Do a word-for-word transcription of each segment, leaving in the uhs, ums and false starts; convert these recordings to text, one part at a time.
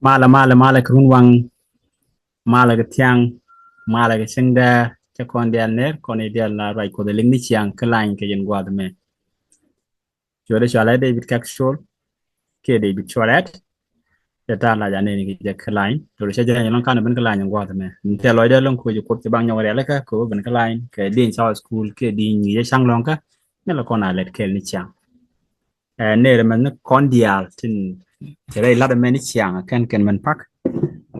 Malɛ, malɛ, malɛ kɛ runwaŋ, malɛ kɛ thiaŋ, malɛ kɛ cieŋdɛ. Cɛ kɔn diaal ner, kɔn i̱ diaal la ruac Kuɔth ɛ liŋ ni ciaŋ kä lany kɛ yɛn gua̱a̱th ɛmɛ. Cuɛ dee cɔalɛ David Kɛk Col kiɛ David Cɔlɛt. Cɛ ta̱a̱ lac anɛ ni kɛ jɛ kä lany. Tɔrɔ cɛ jɛ lɔŋ kan ben kä lany yɛn gua̱a̱th ɛmɛ. Ni tɛ lɔcdɛ lɔŋ koci Kuɔth cɛ baŋ nyɔk rialikä kɛ ben kä lany kɛ di̱i̱n Sunday school kiɛ di̱i̱n nyi jɛ caŋ lɔŋkä. Ni la kɔn a lɛt kɛɛl ni ciaŋ. Ɛ, ner mɛn ni kɔn diaal tin ci rɛy lat mɛn ni ciaŋ kɛn kɛn mɛn pak.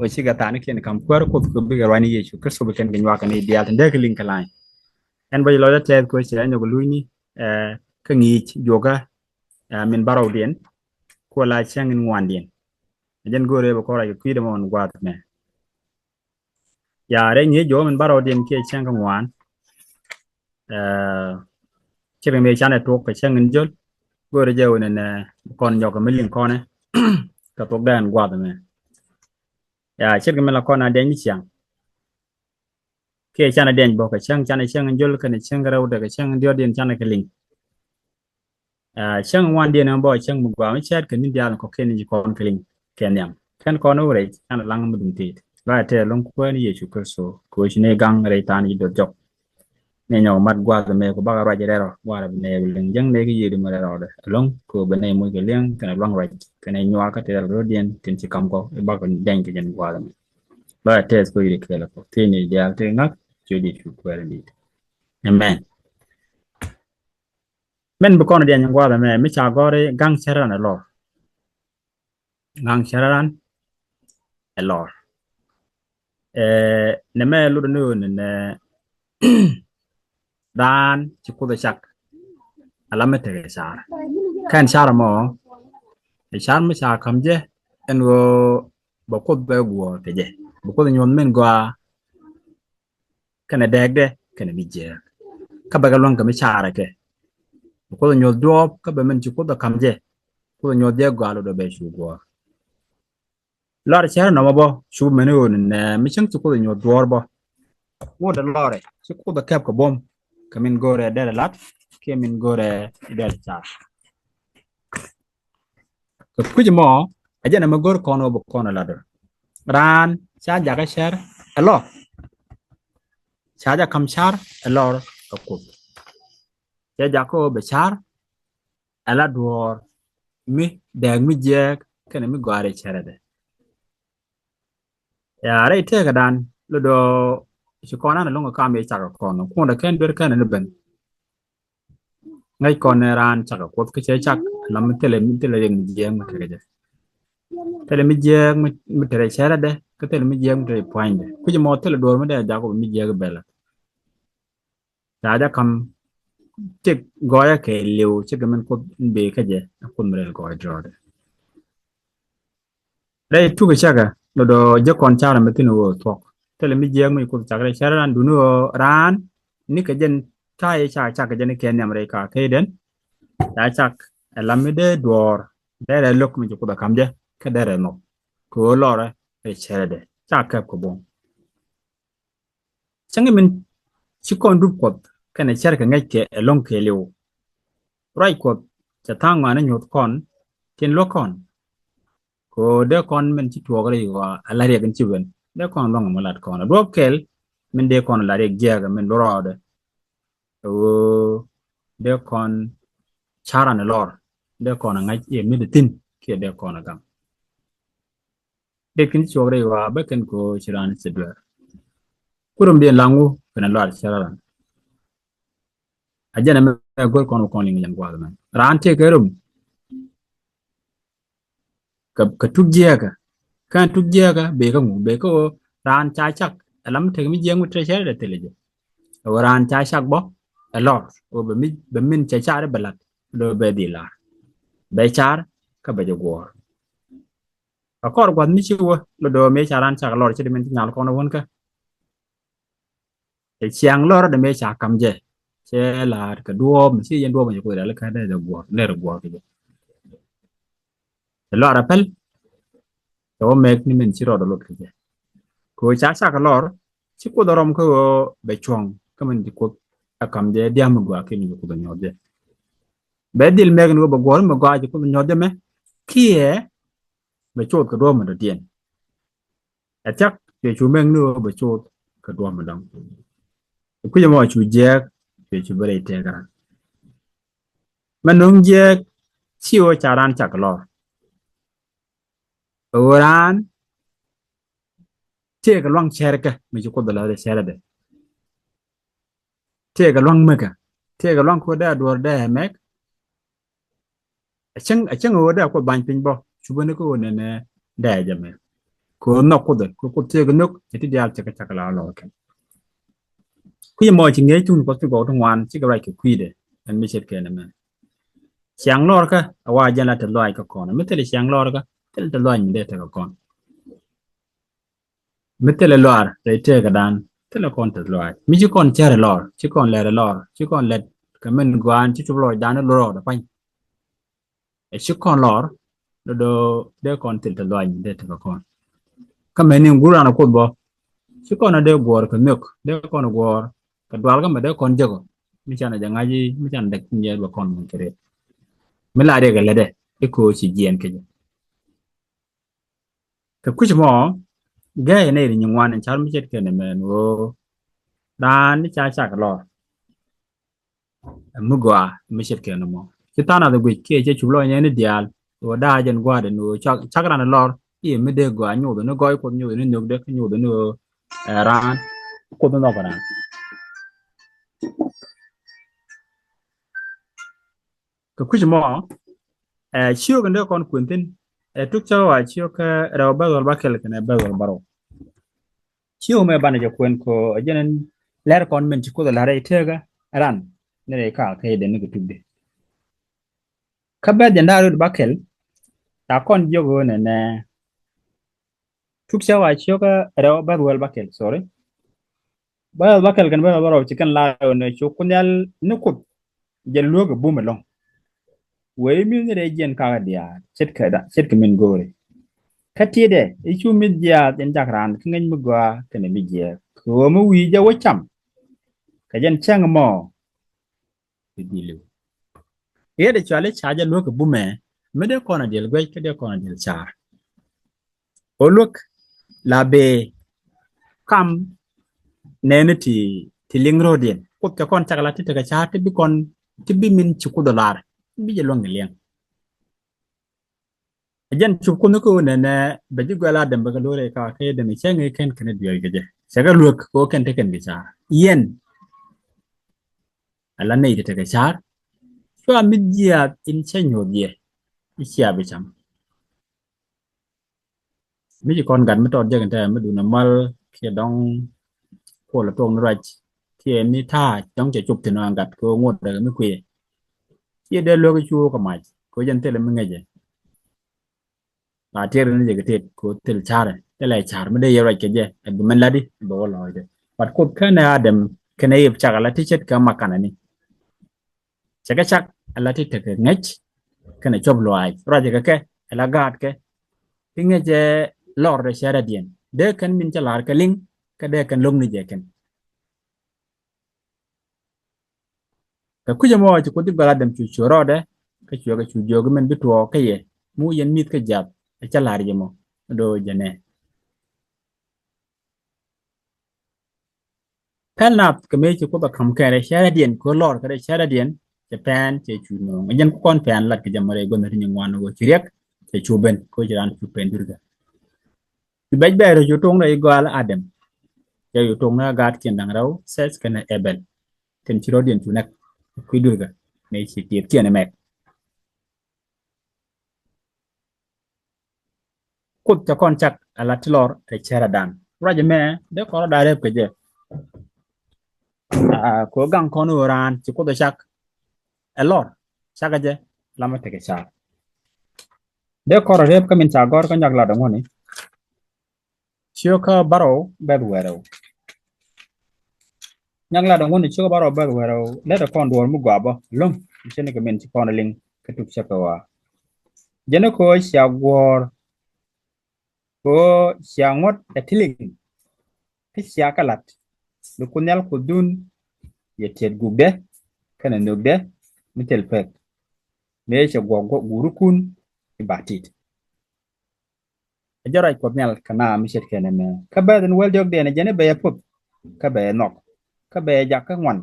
Wä cikɛ tha̱a̱n ni kɛn kam kuäär Kuoth kɛ bikɛ ruac ni Yecu Kritho bi kɛn kɛ nyuak kɛ ni diaal tin dee kɛ liŋ kɛ lany. Ɛn bä ci lɔcdä tɛth kɛ wä ci rɛy nyɔk luny ni, ɛ, kä ŋi̱i̱c juɔkä, ɛ, min bärɔwdiɛn kuɔ la cäŋ in ŋuandiɛn. Ɛ jɛn go̱o̱rɛ bɛ kɔn ruac kɛ kui̱dɛ mɔ in gua̱a̱th mɛ. Ya rɛy ŋi̱i̱c juɔkä min bärɔwdiɛn kiɛ cäŋ kä ŋuan. Ɛ, ce̱tkɛ mëë canɛ tuɔk kɛ cäŋ in jöl. Go̱o̱rɛ jɛ wen ɛn, ɛ, kɔn nyɔk kɛ mi liŋ kɔnɛ kɛ thuɔk dɛn gua̱a̱th ɛmɛ. Ya ce̱tkɛ mi la kɔn a diɛny mi ciaŋ. Kiɛ canɛ diɛny bä kɛ cäŋ, canɛ cäŋ in jöl kɛnɛ cäŋ kɛ rɛwdɛ kɛ cäŋ in diɔt diɛn canɛ kɛ liŋ. Ɛ, cäŋ ŋuandiɛn ɛn bä cäŋ mi gɔaa mi cɛɛt kɛ ni diaal kɔ̱kiɛn ni ci kɔn kɛ liŋ kɛ nhiam. Kɛn kɔn wä rɛy canɛ laŋ mi duŋ tet. Lɔcdä tɛth lɔŋ Kuäär ni Yecu Kritho kɛ wä ci ni gaŋ rɛy tha̱a̱n ci do̱r jɔk. Ni nyɔk mat gua̱a̱th mɛ ku bakɛ ruac rɛl rɔ, gua̱a̱th bi nɛ bi liŋ jäŋ nɛ ki yiëëdi mɛ rɛl rɔɔdɛ. Ɛlɔ̱ŋ kɛ wä bi nɛ muc kɛ liŋ kɛnɛ luaŋ ruac kɛnɛ nyuak kä tɛth rɔ̱diɛn tin ci kam kɔ i̱ bakɛ dɛny kɛ jɛn gua̱a̱th mɛ. Lɔcdä tɛth kɛ wä yiri kɛɛl kɔ. Thiec ni diaal ti ŋa̱k, ci wä di cu kuɛɛr in di̱i̱t. Amen. Mɛn bi kɔn diɛn gua̱a̱th ɛmɛ mi ca gɔ̱r i̱ gaŋ cärɛ ran ɛ lɔr. Gaŋ cärɛ ran ɛ lɔr. Ɛ, nɛ mɛ lotdɛ ni ɣöö nɛ, nɛ raan ci Kuoth ɛ cak. Ala mi tekɛ car. Kɛn car mɔ, ɛ car mi ca ka̱m jɛ ɛn ɣöö bɛ Kuoth bɛ guɔ̱ɔ̱r kɛ jɛ. Bɛ Kuoth nyuɔ̱th min gɔaa kɛnɛ dɛɛkdɛ kɛnɛ mi jiääk. Kä bɛ kɛ luäŋ kɛ mi carɛ kɛ. Bɛ Kuoth nyuɔ̱th duɔ̱ɔ̱p kä bɛ min ci Kuoth ɛ ka̱m jɛ. Kuoth nyuɔ̱th jɛ gɔaa lotdɛ bɛ cu guɔ̱ɔ̱r. Lɔr cär nɔmɔ bä cu mɛn ɣöö nɛ mi cäŋ ci Kuoth nyuɔ̱th duɔ̱ɔ̱r bä. Ŋuɔ̱t ɛ lɔrɛ ci Kuoth ɛ kɛp kɛ buɔ̱m kɛ min go̱rɛ dɛrɛ lat kiɛ min go̱rɛ dɛrɛ car. Kɛ kui̱c mɔ ɛ jɛn ɛmɛ go̱r kɔn ɣöö bɛ kɔn ɛ lat ɣöö raan ca jakä cär ɛ lɔr. Ca jakä ka̱m car ɛ lɔr kɛ Kuoth. Cɛ jakä ɣöö bɛ car ɛ la duɔ̱ɔ̱r mi dɛɛk mi jiääk kɛnɛ mi gɔaa rɛy cärädɛ. Ya rɛy tëëkädan lotdɛ ci kɔn an ɛlɔ̱ŋ ɛ kam yɛ cak ɛ kɔn kuɔndɛ kɛn duer kɛn ɛn ben. Ŋäc kɔn ni raan cak ɛ Kuoth kä cɛ cak lam mi thilɛ mi thilɛ riɛk mi jiääk mi tekɛ jɛ. Thilɛ mi jiääk mi, mi te rɛy cärädɛ kä thilɛ mi jiääk mi te rɛy pua̱nydɛ. Kui̱c mɔ thilɛ duɔ̱ɔ̱r mi dee jakä mi jiääk bɛlɛ. Ca jɛ ka̱m cik gɔɔyä kɛ liw cik min Kuoth in bëë kä jɛ Kuoth mi rɛl gɔɔy drɔɔdɛ. Rɛy tuk cäkä lotdɛ jek kɔn carɛ mi thi̱n ɣöö thuɔ̱k. Thilɛ mi jiääk mi Kuoth cak rɛy cär ran duŋni ɣöö raan ni kɛ jɛn ta̱a̱ i̱ ca cak kɛ jɛn i̱ kɛ nhiam rɛy ka kɛ i̱ den. Ca cak ɛ lam mi dee duɔ̱ɔ̱r dee rɛ lo̱k mi ci Kuoth ɛ ka̱m jɛ kä dee rɛ nhɔk. Kɛ ɣöö lɔrɛ rɛy cärädɛ ca kɛp kɛ buɔ̱m. Cäŋ min ci kɔn dup Kuɔth kɛnɛ cär kɛ ŋäc kɛ ɛlɔ̱ŋ kɛɛliw. Ruac Kuɔth cɛ tha̱a̱ŋ ŋɔaani nyuɔ̱th kɔn tin luäk kɔn. Kɛ ɣöö dee kɔn min ci tuɔɔk rɛy ɣɔaa ala riɛk in ci ben dee kɔn luäŋ mi lat kɔn a duɔ̱ɔ̱p kɛl min dee kɔn la riɛk jiääk min luɔ̱rɔɔdɛ. Kɛ ɣöö dee kɔn ca̱ran ɛ lɔr dee kɔn a ŋa̱c i̱ mi dee thi̱n kiɛ dee kɔn a gaŋ. Det kin ci cuɔk rɛy ɣɔaa bä kɛn kɛ ɣöö ci raan ci duer. Kurum diɛn laŋ wu kɛnɛ lɔaar cär ran. A jɛn ɛmɛ go̱r kɔn wä kɔn liŋ jɛn gua̱a̱th ɛmɛ. Raan tëë kɛ rum kɛ, kɛ tuk jiääkä. Kɛn tuk jiääkä bëë kä ŋu, bëë kä ɣöö raan ca cak ɛ lam mi tek mi jiääk mi te cärädɛ thilɛ jɛ. Ɛ ɣöö raan ca cak bä ɛ lɔr ɣöö bɛ mi, bɛ min cɛ car i̱ bɛ la̱t. Lö bɛ dhil la̱r bɛ car kä bɛ jɛ guɔ̱ɔ̱r. Kä kɔr gua̱th mi ci wä lö do̱o̱ mëë ca raan cak lɔr ci di min ci nyal kɔn wän kä. Cɛ ciaŋ lɔr dee mëë ca kam jɛ cɛ la̱a̱t kɛ duɔ̱ɔ̱p mi ci yɛn duɔ̱ɔ̱p mi ci kui̱ rɛl kä dee dee guɔ̱ɔ̱r dee rɛ guɔ̱ɔ̱r kɛ jɛ. Cɛ lɔr a pɛl cɛ wä mɛk ni min ci rɔɔd a lot kɛ jɛ. Kɛ ɣöö ca cak lɔr ci Kuoth a rɔm kä ɣöö bɛ cuɔ̱ŋ kä min ci Kuoth a kam jɛ dia̱a̱m mi gɔaa kiɛ min ci Kuoth a nyuɔ̱th jɛ. Bɛ dhil mɛk ni ɣöö bɛ guɔ̱ɔ̱r mi gɔaa ci Kuoth a nyuɔ̱th jɛ mɛ kiɛ bɛ coth kɛ duɔ̱ɔ̱p mi dɔ̱diɛn. Ɛ thiak cuɛ cu mɛk ni ɣöö bɛ coth kɛ duɔ̱ɔ̱p mi dɔ̱ŋ. Kui̱c ɛmɔ cu jiɛɛk cuɛ cu bɛ rɛy tëëk ran. Mɛ no̱o̱ŋ jiɛɛk ci ɣöö ca raan cak lɔr. Ɣöö raan tëëkɛ luaŋ cɛrkɛ mi ci Kuoth ɛ la̱th ɛ cɛrɛ dɛ. Tëëkɛ luaŋ mekä, tëëkɛ luaŋ kɛ ɣöö dee a duɔ̱ɔ̱r dee ɛ mɛk. A cäŋ, a cäŋ ɣöö dee a Kuoth bany piny bä, cupä ni kä ɣöö nɛnɛ dee a jɛ mɛk. Kɛ ɣöö nhɔk Kuoth ɛ, kɛ Kuoth tëëkɛ nhök, cɛ ti diaal cɛ kɛ cak la lɔr kɛn. Kui̱ mɔ ci ŋi̱eec thun Kuɔth ti gɔw ti ŋuan, cikɛ ruac kɛ kui̱dɛ, ɛn mi ce̱tkɛ nɛmɛ. Ciaŋ lɔrkä a wa jɛn la te lɔac kä kɔn, mi thilɛ ciaŋ lɔrkä, thilɛ te lɔac mi dee tekɛ kɔn. Mi thilɛ lɔaar rɛy tëëkädan, thilɛ kɔn tɛth lɔaac. Mi ci kɔn cär lɔr, ci kɔn lɛr lɔr, ci kɔn lɛt kɛ min gɔaan ci cup lɔcdan lɔr rɔɔdɛ pa̱ny. Ɛ ci kɔn lɔr, do̱do̱ dee kɔn thil tɛth lɔaac mi dee tekɛ kɔn. Kä mɛni ŋuran a Kuoth bä, ci kɔn a dee guɔ̱ɔ̱r kɛ nhök, dee kɔn guɔ̱ɔ̱r kɛ dual kä mɛ dee kɔn jek ɔ. Mi canɛ jɛ ŋa̱c i̱, mi canɛ dek tin jɛ bɛ kɔn mɛn kɛ riet. Mi la riek ɛ lätdɛ i̱ ko̱o̱c ci jiɛɛn kecɛ. Kɛ kui̱c mɔ, gɛ̈ɛ̈c ɛ nɛy ri nyin ŋuan in car mi ce̱tkɛ nɛmɛ ɛn ɣöö raan ni ca cak lɔr. Ɛ mi gɔaa mi ce̱tkɛ nɛmɔ. Ci tha̱a̱ŋ nath ɛ guic kiɛ cɛ cup lɔny ɛn i̱ diaal. Ɣöö da̱a̱ jɛn gua̱a̱dɛ ni ɣöö cak, cak ran ɛ lɔr. I̱ mi dee gɔaa nyoth ni gɔɔy Kuoth nyoth ni nhökdɛ kä nyoth ni ɣöö ɛ raan. Kuoth ni nhɔk raan. Kɛ kui̱c mɔ, ɛ, ciök in dee kɔn kuën thi̱n, ɛ, Tuk Cäkä Ɣɔaa ciök kä rɛw bɛ̈th wäl bäkɛl kɛnɛ bɛ̈th wäl bärɔw. Ciök mɛ banɛ jɛ kuën kɛ ɣöö ɛ jɛn in lɛr kɔn min ci Kuoth ɛ la̱r rɛy tëëkä ran ni rɛy kakä kɛ jɛ den ni kɛ tukdi. Kä bɛ̈th jɛn da̱ŋ rɛw bäkɛl, ca kɔn jiök ɣöö nɛnɛ, Tuk Cäkä Ɣɔaa ciök kä rɛw bɛ̈th wäl bäkɛl, sorry. Bɛ̈th bäkɛl kɛn bɛ̈th bärɔw ci kɛn la ɣöö nɛ cu Kuoth Nhial ni Kuoth jɛ luäk ɛ bum ɛlɔ̱ŋ. Wëë i̱ mi̱th ni rɛy jiɛn kakä diaal ce̱tkɛ da, ce̱tkɛ min go̱o̱ri. Kä ti̱i̱dɛ i̱ cu mi̱th jiaath in cak raan kä ŋäc mi gɔaa kɛnɛ mi jiɛɛk. Kɛ ɣöö mi wi̱i̱ jɛ wä cam. Kɛ jɛn cäŋ mɔ i̱ dhil li̱w. Riet ɛ cuali ca jɛ luäk ɛ bumɛ, mi dee kɔn a diɛl guɛc kä dee kɔn a diɛl car. Ɣöö luäk la bee kam nɛɛni ti, ti liŋ ro̱o̱diɛn. Kuoth cɛ kɔn cak la ti tekɛ car ti bi kɔn, ti bi min ci Kuoth ɛ lar. Ti bi jɛ luäŋ kɛ liɛŋ. Ɛ jɛn cup Kuoth ni kä ɣöö nɛnɛ bɛ ji̱ guɛl Adam bɛ kɛ lo̱rɛ ka kɛ Adam cɛ ŋi̱i̱c kɛn kɛn diɔ̱ɔ̱c kɛ jɛ. Cɛ kɛ luäk kɛ ɣöö kɛn te kɛn kɛ car. Yɛn ala nɛy ti tekɛ car. Cua mi jiaath in cä nyuɔth yɛ i̱ cia bi cam. Mi ci kɔn gat mi tɔt jek in tɛ mi dun a mal kiɛ dɔŋ kuɔl a tuɔk ni ruac kiɛ ni ta̱a̱ dɔŋ cɛ cop thin ɔ gat kɛ ŋot rɛk mi kuiɛ. Ciɛ dee luek cu kɛ mac kɛ jɛn thilɛ mi ŋäcɛ. La tiɛɛr ni jɛ kɛ tiɛt kɛ thil carɛ thilɛ car mi dee yɛ ruac kɛ jɛ ɛ bi mɛn lat di ɛ bi wä lɔɔcdɛ. But Kuoth kɛnɛ Adam kɛnɛ Ip cak ala ti ce̱tkɛ makanɛ ni. Cɛ kɛ cak ala ti tekɛ ŋäc kɛnɛ cop luaac ruacɛ kɛ kɛ ala gaatkɛ. Ti ŋäcɛ lɔr dee cɛrɛ diɛn dee kɛn min cɛ lar kɛ liŋ kɛ dee kɛn lo̱ŋ ni jɛ kɛn. Kɛ kui̱c ɛmɔ ci Kuoth ji̱ gɔl Adam cu cu rɔɔdɛ kä cuɛ kɛ cu jiök min bi tuɔɔk kä yɛ mi wä yɛn mi̱th kä jiath ɛ cä la̱r jɛ mɔ. Do̱ jɛ nɛ pɛl nath kɛ mëë ci Kuoth ɛ ka̱m kɛn rɛy cɛrɛdiɛn kɛ lɔr kɛ rɛy cɛrɛdiɛn. Cɛ pɛn cɛ cu nööŋ ɛ jɛn ku kɔn pɛn lat kɛ jɛ mɔ rɛy guänh ri nyin ŋuan wä ci riɛk. Cɛ cu ben kɛ ci raan cu pɛn duer kɛ. Ci bɛc bɛɛr cu tuŋ rɛy gɔal Adam. Cɛ cu tuŋ ni a gaatkiɛn da̱ŋ rɛw Seth kɛnɛ Ebel. Kɛn ci rɔ̱diɛn cu nɛk kui̱ duer kɛ ni ci tiɛtkiɛn ɛ mɛk. Kuoth cɛ kɔn cak ala ti lɔr rɛy cɛrɛdan. Ruac ɛmɛ dee kɔn rɔ da̱a̱ rɛp kɛ jɛ. Aa, kɛ ɣöö gaŋ kɔn ɣöö raan ci Kuoth ɛ cak ɛ lɔr cakɛ jɛ lamä tekɛ car. Dee kɔn rɔ rɛp kä min ca gɔ̱r kä Nyɔk lat ɛŋuɔ̱ni. Ciökä bärɔw bɛ̈th wärɛw. Nyɔk lat ɛŋuɔ̱ni ciökä bärɔw bɛ̈th wärɛw lät ɛ kɔn duɔ̱ɔ̱r mi gɔaa bä lo̱ŋ. Cɛ ni kɛ min ci kɔn liŋ kä Tuk Cäkä Ɣɔaa. Jɛn ɛ kɛ ɣöö cia guɔ̱ɔ̱r kɛ ɣöö cia ŋuɔ̱t ɛ ti liŋ. Kä cia kɛ lat bi Kuoth Nhial Kuothdun yɛ tiɛt gukdɛ kɛnɛ nhökdɛ mi thil pek. Mëë cɛ guɔ̱k guurikun i̱ ba tit. Ɛ jɛn ruac Kuɔth Nhial kɛ naath mi ce̱tkɛ nɛmɛ. Kä bɛ̈th in wäl diɔ̱kdiɛn ɛ jɛn i̱ bɛ yɛ poth, kä bɛ yɛ nhɔk, kä bɛ yɛ jak kä ŋuan,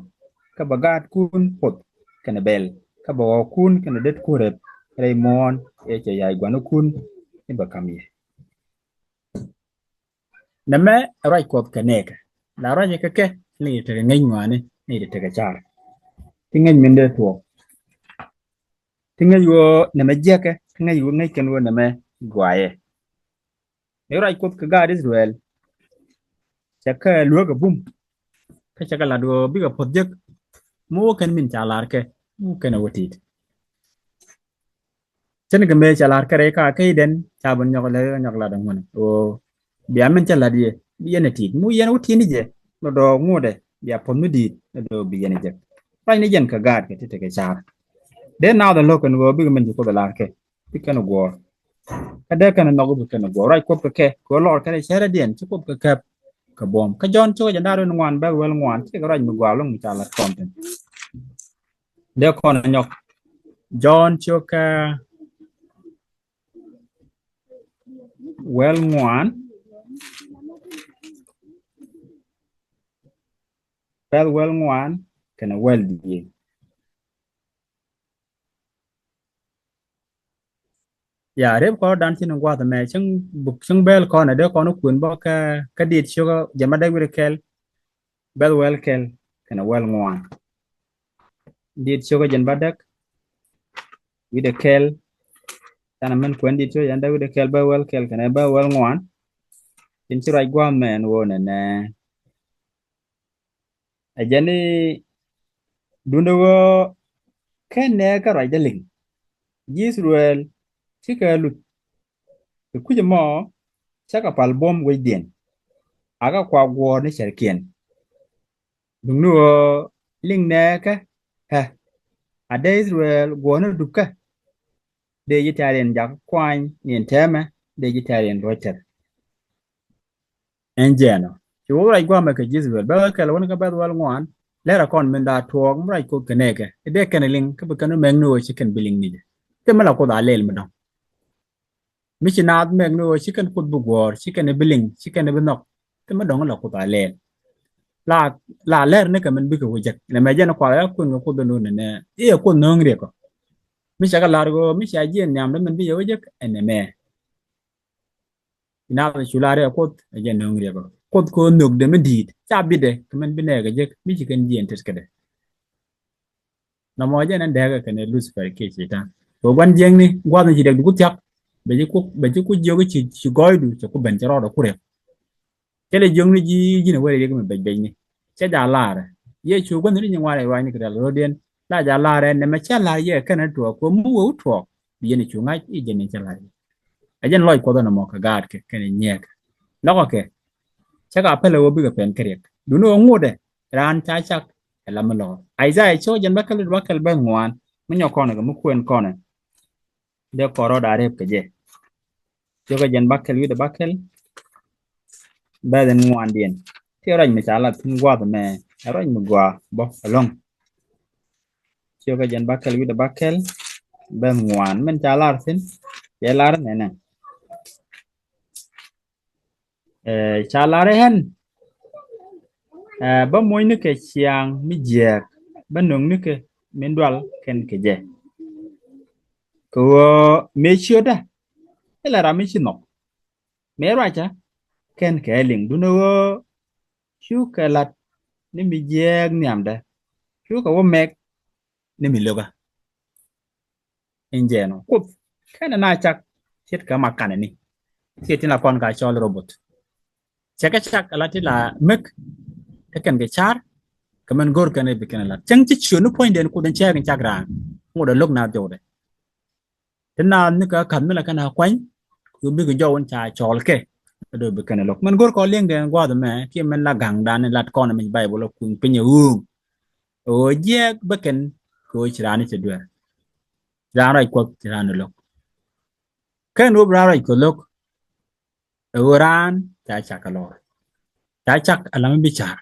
kä bɛ gaatkun poth kɛnɛ bɛl, kä bɛ ɣɔ̱kun kɛnɛ detkun rɛp rɛy muɔ̱ɔ̱n ëë cɛ yac gua̱nikun i̱ bɛ ka̱m yɛ. Nɛmɛ ɛ ruac Kuɔth kɛ nɛɛkɛ. La ruacɛ kɛ kɛ, ni tekɛ ŋäc ŋɔaani, ni tekɛ car. Ti ŋäc min dee tuɔɔk. Ti ŋäc ɣöö nɛmɛ jiäkɛ, ti ŋäc ɣöö ŋäc kɛn ɣöö nɛmɛ gɔaaɛ. Ni ruac Kuɔth kɛ gaat Israel, cɛ kɛ luäk ɛ bum, kä cɛ kɛ lat ɣöö bikɛ puɔ̱th jek, mi wä kɛn min ca lar kɛ, mi wä kɛn ɛ wä tit. Cɛn kɛ mëë ca lar kɛ rɛy ka kä i̱ den ca ben nyɔk lɛ nyɔk lat ɛ ŋuɔ̱n ɣöö bia min cä lat yɛ bi yɛn ɛ tit, mi wä yɛn wä tit ni jɛ, lɔ dɔɔk ŋuɔ̱tdɛ bia puɔ̱th mi di̱i̱t, lɔ dɔɔk bi yɛn ɛ jek. Ruac ni jɛn kɛ gaat kɛ ti tekɛ car. Dee naath ɛ lo̱k kɛn ɣöö bikɛ min ci Kuoth ɛ lar kɛ, bi kɛn ɛ guɔ̱ɔ̱r. Kä dee kɛn ɛ nhɔk bi kɛn ɛ guɔ̱ɔ̱r. Ruac Kuɔth kɛ kɛ kɛ ɣöö lɔr kɛn ɛ cärädiɛn ci Kuoth kɛ kɛp kɛ buɔ̱m. Kä Jɔ̱ɔ̱n cio̱kä jɛn da̱ŋ rɛw ŋuan bɛ̈th wäl ŋuan, cikɛ ruac mi gɔaa lo̱ŋ mi ca lat kɔn thi̱n. Dee kɔn ɛ nyɔk. Jɔ̱ɔ̱n cio̱kä wäl ŋuan, bɛ̈th wäl ŋuan kɛnɛ wäl dhieec. Ya, rep kɔn dan cin gua̱th mɛ, cäŋ buk, cäŋ bɛl kɔn ɛ dee kɔn kuën bä kä, kä Diit cio̱kä jɛn bädäk wi̱cdɛ kɛl, bɛ̈th wäl kɛl kɛnɛ wäl ŋuan. Diit cio̱kä jɛn bädäk wi̱cdɛ kɛl. Canɛ min kuɛn Diit cio̱kä jɛn bädäk wi̱cdɛ kɛl, bɛ̈th wäl kɛl kɛnɛ bɛ̈th wäl ŋuan. Tin ci ruac gua̱th mɛ ɛn ɣöö nɛnɛ. Ɛ jɛn i̱ duundɛ ɣöö /ken nɛɛkɛ ruacdä liŋ. Ji̱ I-thɛ-rɛl cikɛ luth. Kɛ kui̱c ɛmɔ cä kɛ pal buɔ̱m wecdiɛn, a kɛ kua guɔ̱ɔ̱r ni cärkiɛn. Duundɛ ɣöö liŋ nɛɛkɛ, ɛ, a dee I-thɛ-rɛl guɔ̱ɔ̱r ni dup kɛ, dee ji̱ tɛ̈riɛn jak kuany ni ɛn tɛmɛ, dee ji̱ tɛ̈riɛn luɔ̱c tɛth. Ɛn jɛn ɔ ci wä ruac gua̱a̱mɛ kɛ ji̱ I-thɛ-rɛl, bɛ̈th wäl kɛl wä ni kä bɛ̈th wäl ŋuan. Lɛr ɛ kɔn min da̱a̱ tuɔɔk mi ruac Kuoth kɛ nɛɛkɛ, i̱ dee kɛn ɛ liŋ, kä bi kɛn wä mɛk ni ɣöö ci kɛn bi liŋ ni jɛ. Thimɛ la Kuoth a lɛl mi dɔ̱ŋ. Mi ci naath mɛk ni ɣöö ci kɛn Kuoth bi guɔ̱ɔ̱r, ci kɛn bi liŋ, ci kɛn bi nhɔk, thimɛ dɔ̱ŋ la Kuoth a lɛl. La, la lɛr ni kɛ min bikɛ wä jek. Nɛmɛ jɛn kuath ɛ kuën kɛ Kuoth ɛn ɣöö nɛnɛ i̱ ɛ Kuoth nööŋ riɛk ɔ. Mi cɛ kɛ la̱r ɣöö mi cia jiɛn nhiamdä min bi yɛ wä jek, ɛn nɛmɛ. Inath cu lar i̱ ɛ Kuoth ɛ jɛn nööŋ riɛk ɔ. Kuoth kɛ ɣöö nhökdɛ mi di̱i̱t ca bitdɛ kɛ min bi nɛɛkɛ jek, mi ci kɛn jiɛn tet kädɛ. Nɔmɔ jɛn ɛn dääkɛ kɛnɛ Lucifer kiɛ Cɛytan. Kɛ gua̱n jiäkni gua̱th ni ci dɛk di ku thia̱k, bɛ ci ku, bɛ ci ku jiök i̱ ci, ci gɔɔydu, cɛ ku ben, cɛ rɔɔdɛ ku rɛp. Cɛ lɛ jiök ni ji̱, ji̱n ɛ wä rɛy riɛk mi bɛc bɛcni. Cɛ ja̱ laarɛ. Yecu gua̱n ni nyin ŋuan ɛ ruaacni kɛ rial ro̱diɛn. La ja̱ laarɛ nɛmɛ cɛ la̱r yɛ kɛn ɛ tuɔɔk, kɛ mi wee wä tuɔɔk, bi yɛn cu ŋa̱c i̱ jɛn in cɛ la̱r yɛ. Ɛ jɛn lɔc Kuɔth ɛn ɛmɔ kɛ gaatkɛ kɛnɛ nyiɛɛkɛ. Nhɔkɛ kɛ, cɛ ka pälɛ ɣöö bikɛ pɛn kä riɛk. Duundɛ ɣöö ŋotdɛ raan ca cak ɛ la mi lɔɔr. Isaiah cio̱k jɛn bäkɛl wi̱cdɛ bäkɛl bɛ̈th ŋuan, mi nyɔk kɔnɛ kɛ mi kuɛn kɔnɛ. Dee kɔn rɔɔdɛ a rep kɛ jɛ. Cio̱k jɛn bäkɛl wi̱cdɛ bäkɛl bɛ̈th ɛn ŋuandiɛn. Ti ruac mi ca lat thi̱n gua̱a̱th ɛmɛ, ɛ ruac mi gɔaa bä ɛlɔ̱ŋ. Cio̱k jɛn bäkɛl wi̱cdɛ bäkɛl bɛ̈th ŋuan, min ca lar thi̱n, cɛ lar nɛnɛ. Ɛ, ca lar ɛ ɣän, ɛ, bä moc ni kɛ ciaŋ mi jiääk, bä nöŋ ni kɛ min dual kɛn kɛ jɛ. Kɛ ɣöö mëë ciötdä, ilɛ ram mi ci nhɔk. Mëë ruacä kɛn kɛ liŋ, duundɛ ɣöö cukɛ la̱t ni mi jiääk nhiamdä, cukɛ wä mɛk ni mi lökä. Ɛn jɛn ɔ Kuoth /kenɛ na cak ce̱tkɛ ma kanɛ ni, ce̱t tin la kɔn ka cɔl robot. Cɛ kɛ cak ala ti la mɛk, te kɛn kɛ car, kɛ min go̱r kɛn bi kɛn lat. Cäŋ ci ciöt ni puɔ̱nydiɛn Kuoth in cäk in cak raan, ŋot ɛ lo̱k na jɔwdɛ. Ti naath ni kɛ ka̱th mi la kɛn a kuany, kɛ bikɛ jɔw in ca cɔɔl kɛ, kɛ do̱ bi kɛn lo̱k. Min go̱r kɔn li̱eŋdɛn gua̱a̱th ɛmɛ kiɛ min la ga̱ŋdan in lat kɔn mi Bayböl ɛ kuny piny ɛ ɣööŋ. Ɣöö jiɛɛk bä kɛn kɛ ɣöö ci raan cɛ duer. Raan ruac Kuɔth ci raan lo̱k. Kɛn ɣöö bi raan ruac Kuɔth lo̱k, ɛ ɣöö raan ca cak kɛ lɔr. Ca cak ala mi bi car.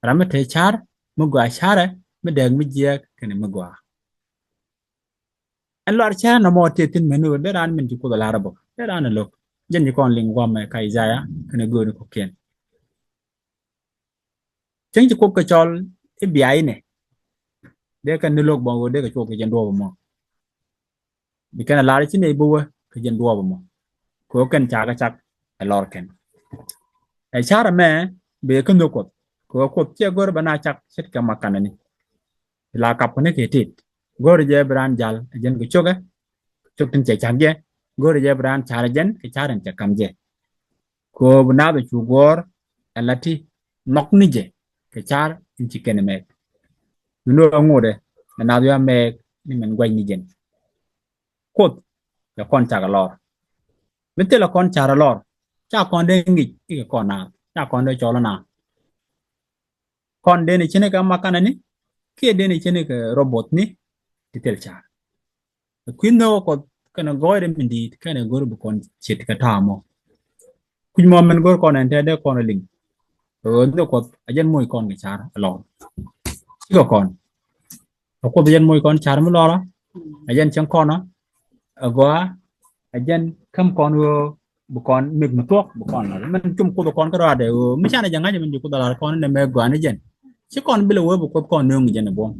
Ram mi te car, mi gɔaa carɛ, mi dääk mi jiɛɛk kɛnɛ mi gɔaa. Ɛn luaar cärä nɔmɔ tëë thi̱n mɛn ɣöö dee raan min ci Kuoth ɛ la̱r ɛ bä, dee raan ɛ lo̱k. Jɛn ci kɔn liŋ guamɛ kä Isaiah kɛnɛ gööni kɔ̱kiɛn. Cäŋ ci Kuoth kɛ cɔl i̱ bia inɛ, dee kɛ ni lo̱k bɔŋ ɣöö dee kɛ cuɔp kɛ jɛn duɔɔp ɛmɔ. Bi kɛn ɛ lar i̱ ci nɛy bä wä kɛ jɛn duɔɔp ɛmɔ, kɛ ɣöö kɛn ca kɛ cak ɛ lɔr kɛn. Ɛ ca̱r ɛmɛ bɛ kä nhök Kuɔth, kɛ ɣöö Kuoth ciɛ go̱r bɛ na cak ce̱tkɛ makanɛni. Ti la kap kɛ ni kɛ tit, go̱r jɛ bi raan jal ɛ jɛn kɛ cokɛ, cok tin cɛ cak jɛ. Go̱r jɛ bi raan car ɛ jɛn kɛ car in cɛ kam jɛ. Kɛ ɣöö bi naath ɛ cu guɔ̱ɔ̱r ɛ la ti nhɔk ni jɛ kɛ car in ci kɛn ɛ mɛk. Duundɛ ɣöö ŋotdɛ ɛ naath wi̱i̱ a mɛk ni min gua̱c ni jɛn. Kuoth cɛ kɔn cak ɛ lɔr. Mi thilɛ kɔn car ɛ lɔr, ca kɔn dee ŋic i̱ kɛ kɔn naath, ca kɔn dee cɔl ɛ naath. Kɔn dee ni cini kɛ makanɛni kiɛ dee ni cini kɛ robothni ti thil car. Ɛ kui̱ nhök Kuɔth kɛnɛ gɔɔydɛ min di̱i̱t kɛnɛ go̱r bi kɔn ce̱t kɛ ta̱a̱ mɔ. Kui̱c mɔ min go̱r kɔn ɛn tɛth dee kɔn ɛ liŋ. Ɛ ɣöö nhök Kuɔth ɛ jɛn moc kɔn kɛ car ɛ lɔr. Cikɛ kɔn. Ɛ Kuoth ɛ jɛn moc kɔn car mi lɔrä. Ɛ jɛn cieŋ kɔn ɛ gɔaa. Ɛ jɛn käm kɔn ɣöö bi kɔn mik mi thuɔ̱k bi kɔn la̱r. Min cum Kuoth ɛ kɔn kä rɔadɛ ɣöö mi canɛ jɛ ŋa̱c min ci Kuoth ɛ la̱r kɔn inɛ mɛ gɔaa ni jɛn. Ci kɔn bilɛ wee bi Kuoth kɔn nööŋ jɛn ɛ buɔ̱m.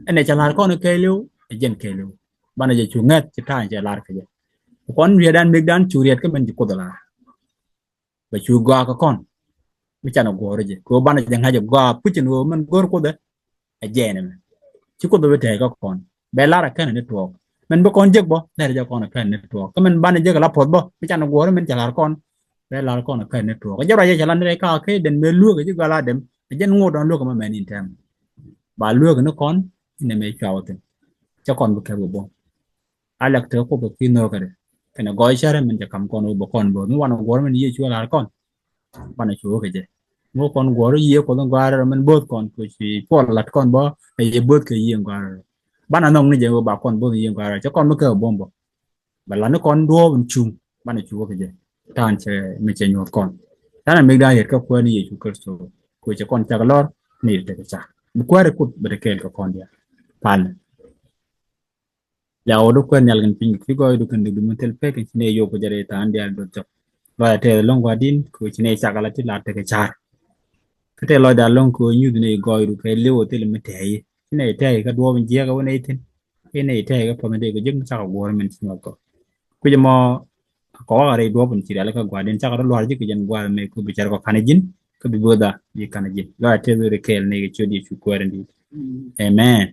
Ɛnɛ cɛ la̱r kɔn ɛ kɛɛliw, ɛ jɛn kɛɛliw. Banɛ jɛ cu ŋäth ci ta̱a̱ cɛ la̱r kɛ jɛ. Kɔn rietdan mikdan cu riet kä min ci Kuoth ɛ la̱r. Bɛ cu gɔaa kä kɔn mi canɛ guɔ̱ɔ̱r jɛ kɛ ɣöö banɛ jɛ ŋa̱c ɛ gɔaa puc in ɣöö min go̱r Kuoth ɛ jɛɛn ɛmɛ. Ci Kuoth ɛ bi tɛɛc kä kɔn. Bɛ lar ɛ kɛn ni tuɔɔk. Min bi kɔn jek bä, lɛr jɛ kɔn ɛ kɛn ni tuɔɔk. Kä min banɛ jek ɛ la puɔth bä mi canɛ guɔ̱ɔ̱r min cɛ lar kɔn, bɛ lar kɔn ɛ kɛn ni tuɔɔk. Ɛ jɛ ruac jɛ cɛ lar ni rɛy ka kɛ den mëë luäk ɛ ji̱ gɔaa la dem. Ɛ jɛn ŋot dɔ̱ŋ luäk ɛmɛ mɛn in tɛm. Ba luäk ni kɔn inɛ mëë cua wä thi̱n. Cɛ kɔn bi kɛp kɛ buɔ̱m. A lɛk tekɛ Kuoth kɛ kui̱ nhöökädɛ kɛnɛ gɔɔy cärɛ min cɛ ka̱m kɔn ɣöö bɛ kɔn bo̱o̱th mi wanɛ guɔ̱ɔ̱r min Yecu ɛ la̱r kɔn. Banɛ cu wä kɛ jɛ mi wä kɔn guɔ̱ɔ̱r Yiëë Kuɔth in gɔaa rɛl min bo̱o̱th kɔn kɛ ci Puɔl lat kɔn bä ɛ yɛ bo̱o̱th kɛ Yiëë in gɔaa rɛl. Banɛ nhɔk ni jɛ ɣöö ba kɔn bo̱o̱th in Yiëë in gɔaa rɛl cɛ kɔn mi kɛ bo̱o̱m bä. Bɛ lat ni kɔn duɔ̱ɔ̱p in cuŋ banɛ cu wä kɛ jɛ. Ta̱a̱n cɛ mi cɛ nyuɔ̱th kɔn. Ta̱a̱n ɛ mikdan yet kä Kuäär ni Yecu Kritho kɛ cɛ kɔn cak lɔr ni tekɛ cak. Bi Kuäär Kuoth bɛ te kɛɛl kɛ kɔn diaal. Palɛ. Lɛ ɣöö di Kuäär Nhial kɛn piny kɛ kui̱ gɔɔydu kɛn dikdu mi thil pek kɛn ci nɛy yop kɛ jɛ rɛy tha̱a̱ŋ diaal duɔth jɔk. Lɔcdä tɛth ɛlɔ̱ŋ gua̱di̱n kɛ ɣöö ci nɛy cak ala ti la tekɛ ca̱r. Kä tɛth lɔcdä ɛlɔ̱ŋ kɛ ɣöö nyuth nɛy gɔɔydu kɛ liw ɛ thil mi tɛ̈ɛ̈c. Ci nɛy tɛ̈ɛ̈c kä duɔ̱ɔ̱p in jiäk ɛ wä nɛy thi̱n. Ci nɛy tɛ̈ɛ̈c kä puɔ̱th in dee kɛ jiäk mi cakɔ guɔ̱ɔ̱r min ci nyuɔth kɔ. Kui̱c ɛmɔ kɛ wakä rɛy duɔ̱ɔ̱p in ci rialikä gua̱di̱n cakɔ rɔ lua̱r ji̱ kɛ jɛn gua̱a̱th ɛmɛ kɛ ɣöö bi cär kɔ ka̱n ɛ ji̱n. Kä bi bo̱o̱thä bi ka̱n ɛ ji̱n. Lɔcdä tɛth ɣöö ri kɛɛl nɛy kɛ ciöt Yecu Kuäär in di̱i̱t. Amen.